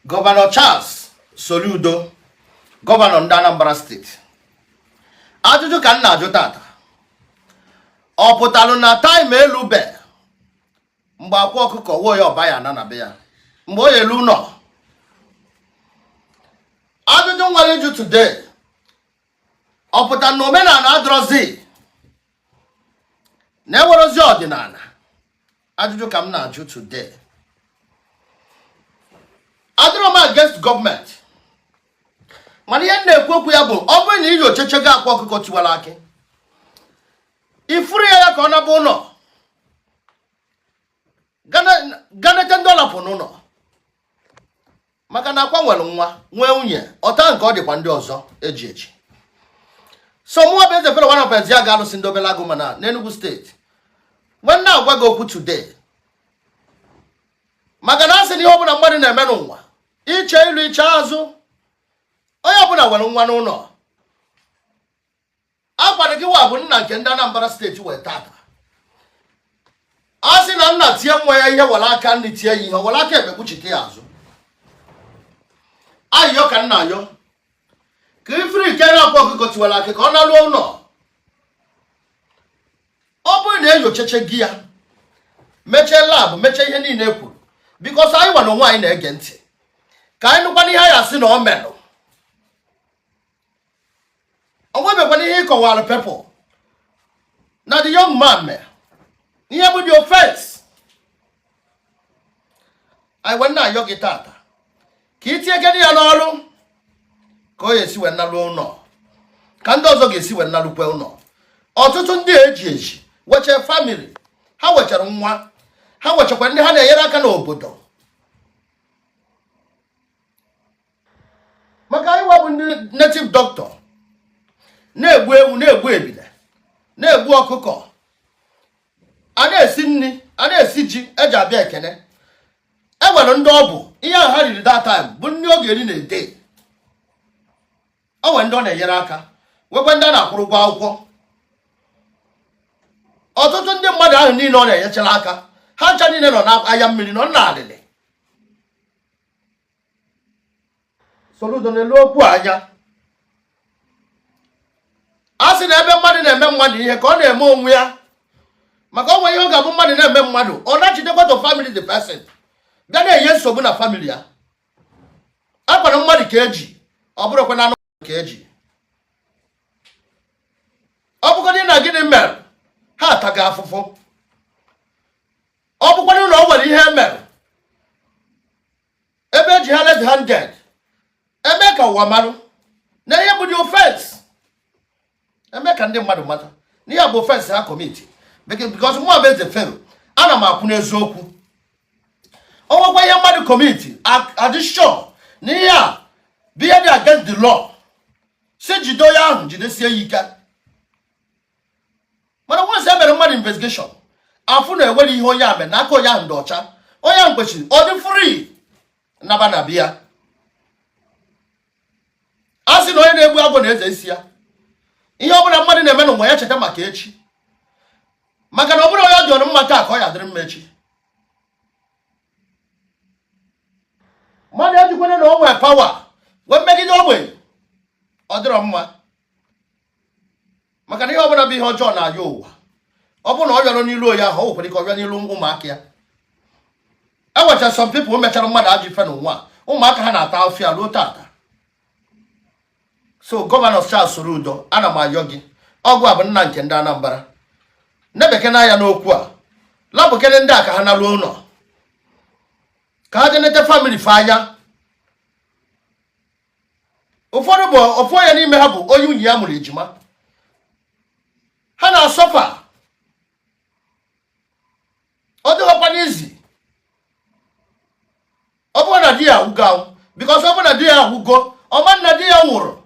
Gọvanọ Charles Soludo, gọvanọ ndị Anambra steeti, ajụjụ ka m na-ajụ tata: ọ pụtalụ na time elube mgbe akwa ọkụkọ wo ya ọba ya ana na be ya, mgbe o elu ụlọ? Ajụjụ nwere ịjụ today: ọ pụtara na omenala adịrọzi, na enwerozi ọdịnala? Ajụjụ ka m na-ajụ today. Adịrọ m against gọọmenti, mana ihe m na-ekwu okwu ya bụ, ọ bụrụ na iyi ocheche gị akwa ọkụkọ tiwara akị, ifuru ya ka ọ naba ụlọ, ganete ndị ọlapụ n'ụlọ, maka na akwa nwere nwa, nwee nwunye, ọta nke ọ dịkwa ndị ọzọ eji eji. So mụnwa bụ Eze Fero one of ya ga-alụsị ndị obere agụ mana n'Enugu steeti wee na-agwa gị okwu today, maka na a sị na ihe ọbụla mmadụ na-eme n'ụwa, iche ilu iche azụ, onye ọbụla nwere nwa n'ụlọ. Akwado gị wa bụ nna nke ndị Anambra steeti wee tata, a sị na nna tie nwa ya ihe, were aka nri tie ya ihe, were aka ekpe kpuchite ya azụ. Ayịyọ ka nna ayọ ka ifiri ike na-akwa ọkụkọ tiwara akị ka ọ naruo ụlọ. Ọ bụrụ na enyochache gị ya, mechie lab, mechie ihe niile e kwuru, because anyị nwa na onwe anyị na-ege ntị ka anyị nụkwana ihe anyị asị na ọ melụ. O nwebekwana ihe ịkọwara people na the young man mere ihe bụ the offense. Anyị wee na-ayọ gị tata ka ị tinyekere ya n'ọrụ, ka ọ ga-esi wee naruo ụlọ, ka ndị ọzọ ga-esi wee narukwe ụlọ. Ọtụtụ ndị eji eji weche family ha, wechara nwa ha, wechakwa ndị ha na-enyere aka n'obodo, maka anyị wa bụ ndị native doctor na-egbu ewu, na-egbu ebile, na-egbu ọkụkọ, a na-esi nri, a na-esi ji eji abịa ekene. E nwere ndị ọ bụ ihe ahụ ha riri that time bụ nri ọ ga-eri na ede. O nwere ndị ọ na-enyere aka, nwekwa ndị a na-akwụrụ ụgwọ akwụkwọ. Ọtụtụ ndị mmadụ ahụ niile ọ na-enyechara aka, ha ncha niile nọ n'anya mmiri, nọ na alịlị. Soludo na-elu okwu anya. A sị na ebe mmadụ na-eme mmadụ ihe ka ọ na-eme onwe ya, maka o nwere ihe ọ ga-abụ mmadụ na-eme mmadụ, ọ nachidekwa to family the person bịa na-enye nsogbu na family ya. A gwara mmadụ ka eji, ọ bụrụkwa na anụ ka eji. Ọ bụgodị na gịnị mere, ha ataghị afụfụ. Ọ bụkwanụ na o nwere ihe e mere ebe eji ha red handed, eme ka ụwa marụ na ihe bụ the offense, eme ka ndị mmadụ mata na ihe bụ offense ha commit, because mụ bụ Eze Fero, ana m akwụ n'eziokwu. O nwekwa ihe mmadụ commit, adị sure na ihe a bụ ihe dị against the law, si jide onye ahụ, jidesie ya ike. Mana once e mere mmadụ investigation, afụ na enwere ihe onye a mere na aka onye ahụ dị ọcha, onye ahụ kwesịrị ọ dị free naba na bịa. A sị na onye na-egbu agwọ na-eze isi ya. Ihe ọ bụla mmadụ na-eme n'ụwa ya, cheta maka echi, maka na ọ bụrụ onye ọ dị ọnụ mma taa ka ọ ya dịrị mma echi. Mmadụ ejikwana na o nwee power wee megide ogbenye, ọ dịrọ mma, maka na ihe ọbụla bụ ihe ọjọọ na-ayọ ụwa. Ọ bụrụ na ọ bịara n'ilu onye ahụ, ọ nwekwara ike ọ bịa n'ilu ụmụaka ya. E nwechara some people mechara mmadụ ajọ ife n'ụwa, ụmụaka ha na-ata afịa ruo tata. So Gọvanọ Charles Soludo, ana m ayọ gị, ọ gị bụ nna nke ndị Anambra, nebekene anya n'okwu a, lapụkene ndị a ka ha naruo ụlọ, ka ha jenete family fa anya. Ụfọdụ bụ ofu onye n'ime ha bụ onye nwunye ya mụrụ ejima, ha na-asuffer. Ọ dịghọkwa n'easy. Ọ bụrụ na di ya anwụgo anwụ, because ọ bụrụ na di ya anwụgo, ọ ma na di ya nwụrụ.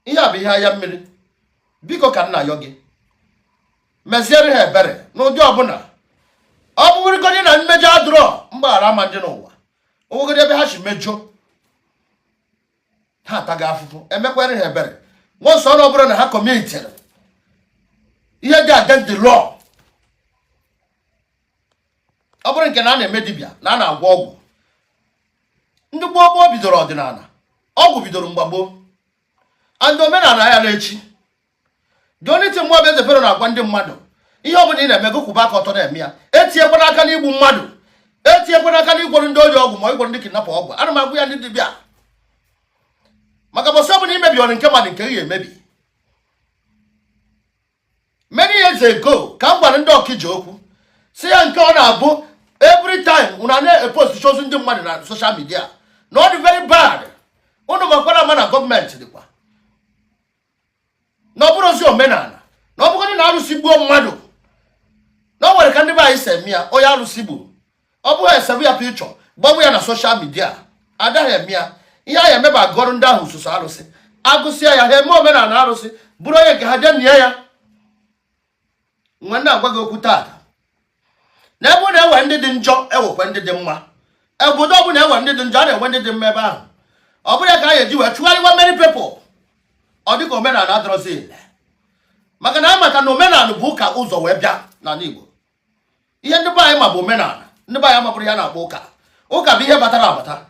Ihe a bụ ihe anya mmiri. Biko, ka m na-ayọ gị, meziere ha ebere n'ụdị ọbụla. Ọ bụrụgodị na mmejọ adụrọ, mgbaghara ama ndị n'ụwa. Onwegodi ebe ha si mejọ, ha ataghị afụfụ, emekwere ha ebere. Once ọ bụrụ na ha committed ihe dị against the law, Ọ bụrụ nke na a na-eme dibịa na a na-agwọ ọgwụ, ndị gboo gboo bidoro ọdịnala, ọgwụ bidoro mgbe gboo, and omenala ya na-echi. The only thing mụ bụ Eze Fero na-agwa ndị mmadụ, ihe ọbụla ị na-eme, gị kwụba aka ọtọ na-eme ya. Etinyekwana aka n'igbu mmadụ, etinyekwana aka n'igwọrọ ndị ori ọgwụ ma ịgwọrọ ndị kidnapper ọgwụ. Ana m agwa ya ndị dibịa, maka bọsị ọbụla imebi ọrụ nke mmadụ, nke gị ga-emebi. Many years ago ka m gwara ndị Ọkija okwu, si ya nke ọ na-abụ every time unu na-epost ozu ndị mmadụ na social media, na ọ dị very bad. Unu makwara ama na gọọmenti dịkwa na ọ bụrụ ozi omenala, na ọ bụgodị na arụsị gbuo mmadụ, na o nwere ka ndị be anyị si eme ya. Onye arụsị gburu, ọ bụghị esebu ya picture gbagbu ya na social media, agaghị eme ya. Ihe a ya emeba, agụọrụ ndị ahụ ụsụsụ arụsị, agụsịa ya, ha eme omenala arụsị, bụrụ onye nke ha jee nie ya. Nwe na-agwa gị okwu taata, na ebe ọ na-enwe ndị dị njọ, ewekwe ndị dị mma. Obodo ọbụla enwe ndị dị njọ, a na-enwe ndị dị mma ebe ahụ. Ọ bụrụ ya ka a ga-eji wee chụgharịwa many people, ọ dịka omenala adọrọzi ile, maka na anyị maka na omenala bụ ụka ụzọ wee bịa n'ala Igbo. Ihe ndị be anyị ma bụ omenala. Ndị be anyị amabụrụ ya na-akpọ ụka. Ụka bụ ihe batara abata.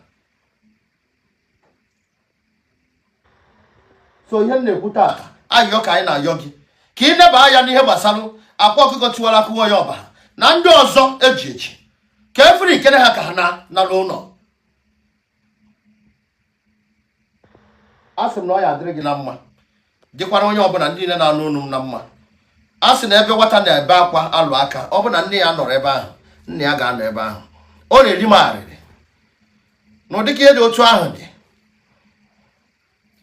So ihe m na-ekwu taata, ayịyọ ka anyị na-ayọ gị, ka ị neba anya n'ihe gbasara Akwa Ọkụkọ Tiwara Akụwa ya ọba na ndị ọzọ eji eji, ka e free kene ha, ka ha na nara ụlọ. A sị m na ọ ya adịrị gị na mma, dịkwara onye ọbụla, ndị niile na-anụ olu m na mma. A sị na ebe nwata na-ebe akwa alụ aka, ọ bụ na nne ya nọrọ ebe ahụ, nna ya ga-anọ ebe ahụ. Ọ na-eri m arịrị na ụdịka ihe dị otu ahụ dị.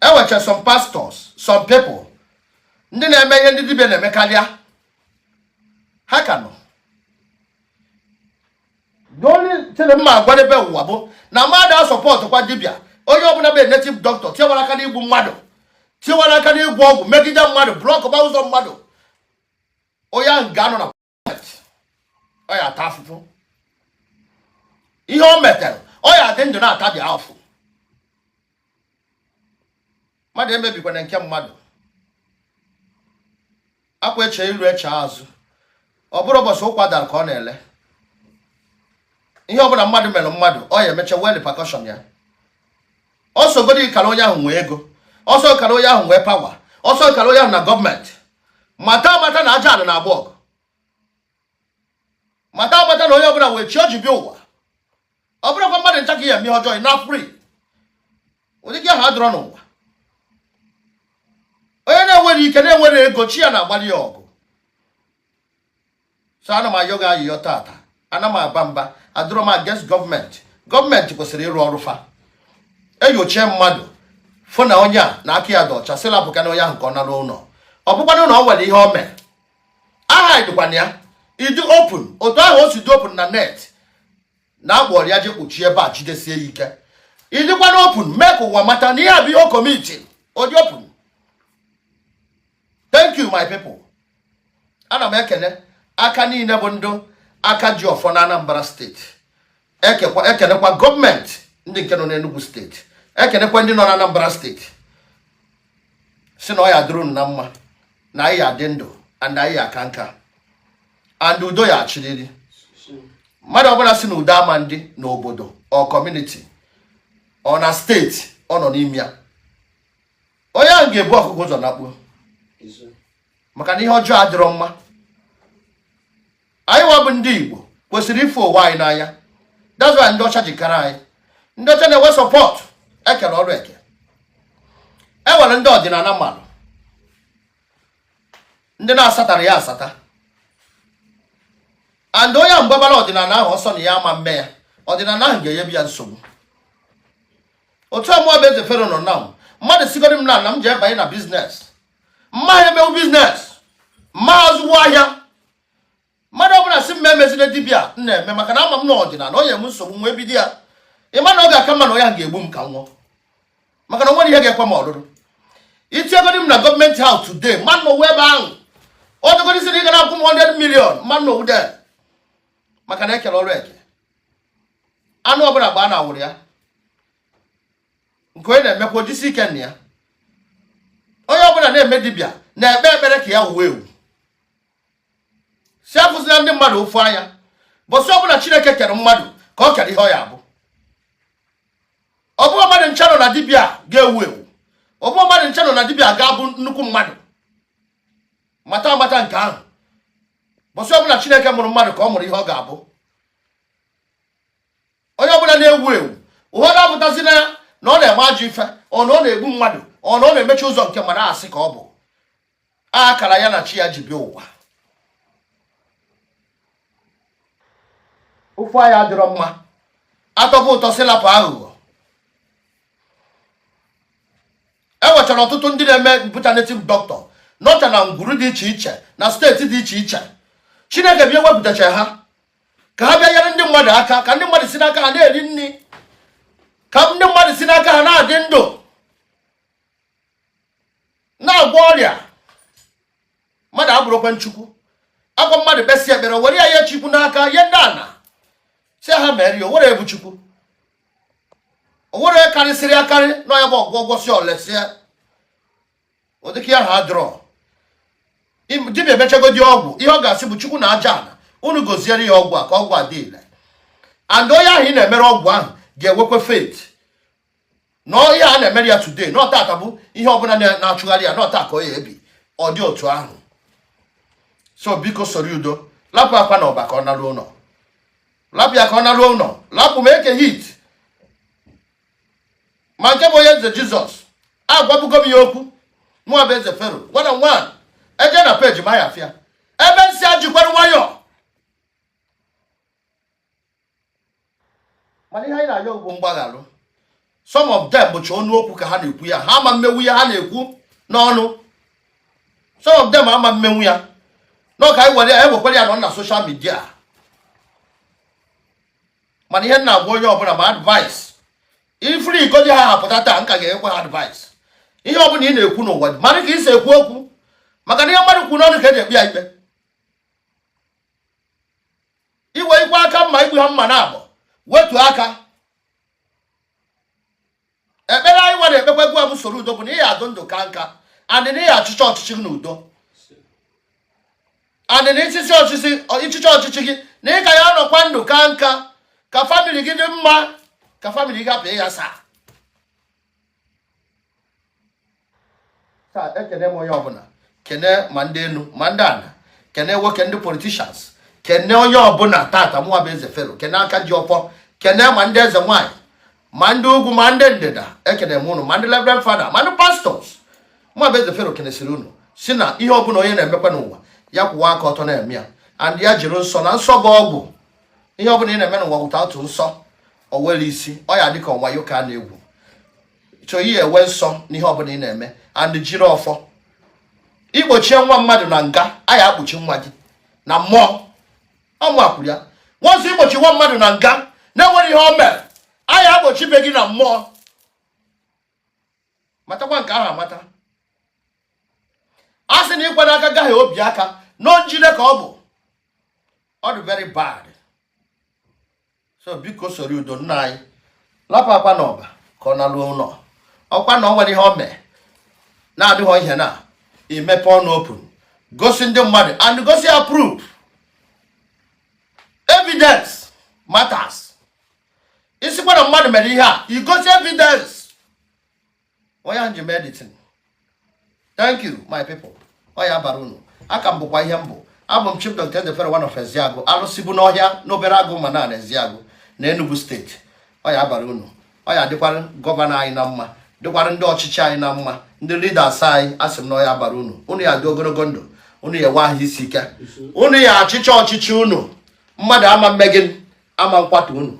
Enwecha some pastors, some people ndị na-eme ihe ndị dibịa na-eme karịa ha ka nọ. The only thing m ma agwadebe ụwa bụ na mmadụ asupportkwa dibịa. Onye ọbụla bụ native doctor tinyewara aka n'igbu mmadụ, tinyewara aka n'ịgwọ ọgwụ megide mmadụ, blockba ụzọ mmadụ, onye ahụ ga-anọ na ọ ya ata afụfụ ihe o metere. Ọ ya adị ndụ na-ata dị afụ. Mmadụ emebikwana nke mmadụ. Akwa eche iru eche azụ, ọ bụrụ ụbọchị ụkwa dara ka ọ na-ele. Ihe ọbụla mmadụ mere mmadụ, ọ ya emecha nwee repercussion ya. Ọsọgodi kara onye ahụ nwee ego, ọsọ kara onye ahụ nwee power, ọsọ kara onye ahụ na gọọmenti, mata amata na aja ala na-agba ọgụ. Mata amata na onye ọbụla wee chi o ji bịa ụwa. Ọ bụrụkwa mmadụ ncha ka ihe eme ihe ọjọọ na free, ụdị gị ahụ adịrọ n'ụwa. Onye na-enwere ike, na-enwere ego, chi ya na-agbalị ya ọgụ. So ana m ayọ gị ayịyọ tata, ana m aba mba, adịrọ m against gọọmenti. Gọọmenti kwesịrị ịrụ ọrụ fa, enyochie mmadụ, fụ na onye a na aka ya dị ọcha, sị lapụka na onye ahụ ka ọ nara ụlọ. Ọ bụkwanụ na ọ nwere ihe o mere, aha dịkwana ya ịdị open, otu ahụ o si dị open na net na akpọrọ ya je kpuchie ebe a, jidesie ya ike, ịdịkwana open, mee ka ụwa mata na ihe a bụ ihe o commit, ọ dị open. Thank you, my people. Ana m ekene aka niile bụ ndụ aka ji ọfọ na Anambra Steeti, ekenekwa gọọmenti ndị nke nọ n'Enugu Steeti, ekenekwa ndị nọ na Anambra Steeti, si na ọ ya dịrị unu na mma, na anyị ya adị ndụ and anyị ya aka nka and udo ya achịrịrị. Mmadụ ọbụla si na udo ama ndị n'obodo ọ community ọ na steeti ọ nọ n'ime ya, onye ahụ ga-ebu ọkụkọ ụzọ nakpuo, maka na ihe ọjọọ adịrọ mma. Anyị nwa bụ ndị Igbo kwesịrị ịfụ ụwa anyị n'anya. That's why ndị ọcha ji kara anyị. Ndị ọcha na-enwe support, ekere ọrụ eke. E nwere ndị ọdịnala mmadụ, ndị na-asatara ya asata, and onye ahụ mgbabara ọdịnala ahụ ọsọ na ya ama mme ya, ọdịnala ahụ ga-enyebi ya nsogbu. Otu a mụọ bụ Eze Fero nọ na mmadụ sigoro m na m ji ebanye na business, mma ha emewu business, mma ha azụwo ahịa. Mmadụ ọbụla si m emezina dibịa m na-eme, maka na ama m na ọdịnala onye m nsogbu nwee bido ya, ịma na ọ ga-aka mma na onye ahụ ga-egbu m ka m nwụọ, maka na o nwere ihe ga-ekwe m ọrụrụ. Itiegodi m na government house today, mmadụ n'ụwa ebe ahụ, ọ dịgodi sị na ị ga na-akwụ m 100 million, mmadụ n'owu de, maka na ekere ọrụ eke. Anụ ọbụla gbaa na awụrụ ya, nke onye na-emekwa ojisi ike na ya. Onye ọbụla na-eme dibịa na-ekpe ekpere ka ya wuwe ewu, si afụzila ndị mmadụ ofu anya. Bọsị ọbụla Chineke kere mmadụ ka ọ kere ihe ọ ya abụ. Ọ bụghị mmadụ ncha nọ na dibịa ga-ewu ewu, ọ bụghị mmadụ ncha nọ na dibịa ga-abụ nnukwu mmadụ. Mata amata nke ahụ. Bọsị ọbụla Chineke mụrụ mmadụ ka ọ mụrụ ihe ọ ga-abụ. Onye ọbụla na-ewu ewu, ụfọdụ apụtazi na ya na ọ na-eme ajọ ife, ọ na ọ na-egbu mmadụ, ọ na ọ na-emechi ụzọ nke mmadụ, asị ka ọ bụ akara ya na chi ya ji bịa ụwa. Ofu anyị adịrọ mma, atọbụ ụtọ si lapụ aghụghọ. E nwechara ọtụtụ ndị na-eme bụcha native doctor nọcha na ngwuru dị iche iche na steeti dị iche iche. Chineke bịa wepụtacha ha ka ha bịa nyere ndị mmadụ aka, ka ndị mmadụ si n'aka ha na-eri nri, ka ndị mmadụ si n'aka ha na-adị ndụ, na-agwọ ọrịa. Mmadụ abụrụkwa Chukwu. Akwa mmadụ kpesị ekpere, were ya nye Chukwu n'aka, nye ndị ana si ha mere ya. O were ebu Chukwu, o were karịsịrị akarị na ya bụ ọgwụ ọgwọsị olesịa ụdịka ya ha adịrọ. Dibịa emechagodi ọgwụ, ihe ọ ga-asị bụ Chukwu na aja ana unu goziere ya ọgwụ a ka ọgwụ a dị ile. And onye ahụ ị na-emere ọgwụ ahụ ga-enwekwa faith na ihe a na-emere ya today, na ọtata bụ ihe ọbụla na-achụgharị ya, na ọta ka ọ ya ebi. Ọ dị otu ahụ. So biko, Soludo, lapụ akwa na ọba ka ọ naruo ụlọ. Lapụ ya ka ọ naruo ụlọ. Lapụ ma Eke Hit, ma nke bụ onye nze Jizọs. Agwabugo m ya okwu, mụwa bụ Eze Fero one on one. Eje na peji ma ya afịa ebe nsị ajikwara nwayọọ. Mana ihe anyị na-ayọ bụ mgbaghalụ. Some of them bụcha ọnụ okwu ka ha na-ekwu ya, ha ama mmenwu ya ha na-ekwu n'ọnụ. Some of them ama mmenwu ya n'ọka anyị were ya ewekwara ya nọ na social media. Mana ihe m na-agwa onye ọbụla ma advice ifuru iko dị ha hapụta taa, nka ga-ekwe ha advice. Ihe ọbụla ị na-ekwu n'ụwa, mara ka ị si ekwu okwu, maka na ihe mmadụ kwu n'ọnụ ka eji ekpe ya ikpe. Iwe ikwe aka mma igbu ha mma na abụ wetuo aka. Ekpere anyị nwere ekpekwe gwa bụ Soludo bụ na ị ya adụ ndụ ka nka, and na ị ya achịcha ọchịchị gị n'udo, and na ịchịchị ọchịchị ịchịchị ọchịchị gị na ị ka ya anọkwa ndụ ka nka, ka family gị dị mma, ka family gị hapụ ịghasa. Taa ekene m onye ọbụla, kene ma ndị enu ma ndị ana, kene nwoke, ndị politicians, kene onye ọbụla. Tata mụnwa bụ Eze Fero, kene aka ji ọfọ, kene ma ndị eze nwaanyị, ma ndị ugwu, ma ndị ndịda. Ekene m unu, ma ndị reverend father, ma ndị pastors. Mụnwa bụ Eze Fero kenesịrị unu, si na ihe ọbụla onye na-emekwa n'ụwa, ya kwụwa aka ọtọ na-eme ya, and ya jiri nsọ, na nsọ bụ ọgwụ. Ihe ọbụla ị na-eme n'ụwa without nsọ, o were isi ọ ya dịka ọnwa ka a na-egwu. So ihe enwe nsọ n'ihe ọbụla ị na-eme and jiri ọfọ. Igbochie nwa mmadụ na nga, a ya akpuchi nwa gị na mmụọ. Ọmụ akwuru ya once igbochi nwa mmadụ na nga na-enwere ihe o mere, a ya akpochibe gị na mmụọ. Matakwa nke ahụ amata. A sị na ịkwa n'aka gaghị obi aka nọ njide ka ọ bụ, ọ dị very bad. So biko, Soludo nna anyị, lapụ akwa n'ọba ka ọ naruo ụlọ. Ọkwa na ọ nwere ihe o mee na-adịghị ihe na imepe ọnụ open gosi ndị mmadụ and gosi ya proof. Evidence matters. Isikwa na mmadụ mere ihe a, igosi evidence. Onye ahụ ji mee editing. Thank you, my people. Ọ ya bara unu aka m bụkwa ihe mbụ. Abụ m Chief Dr. Eze Fero one of Eziagụ, alụsị bụ n'ọhịa n'obere agụ ma na Eziagụ na Enugu steeti. Ọ ya bara unu. Ọ ya dịkwara gọvanọ anyị na mma, dịkwara ndị ọchịchị anyị na mma, ndị leaders anyị. Asị m na ọ ya bara unu. Unu ya dị ogologo ndụ, unu ya enwe ahụ isi ike, unu ya achịcha ọchịchị unu, mmadụ ama mme gị ama nkwatu unu.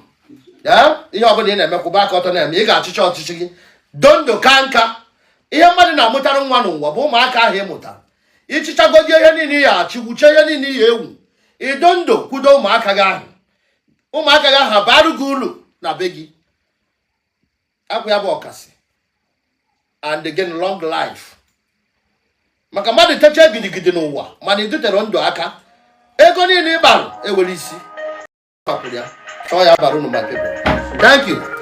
Ihe ọbụla ị na-eme, kwụba aka ọtọ na-eme. Ị ga-achịcha ọchịchị gị do ndụ ka nka. Ihe mmadụ na-amụtara nwa n'ụwa bụ ụmụaka ahụ ị mụtara. Ịchịchagodi ihe niile ya achị, gwuche ihe niile ya ewu, ido ndụ kwudo ụmụaka gị ahụ, ụmụaka gị ahụ barụ gị uru na be gị. Akwụ ya bụ ọkasị and again long life, maka mmadụ techa gidigidi n'ụwa mana idutere ndụ aka, ego niile ị gbarụ ewere isi. Ya chọọ ya bara unu, my people. Thank you.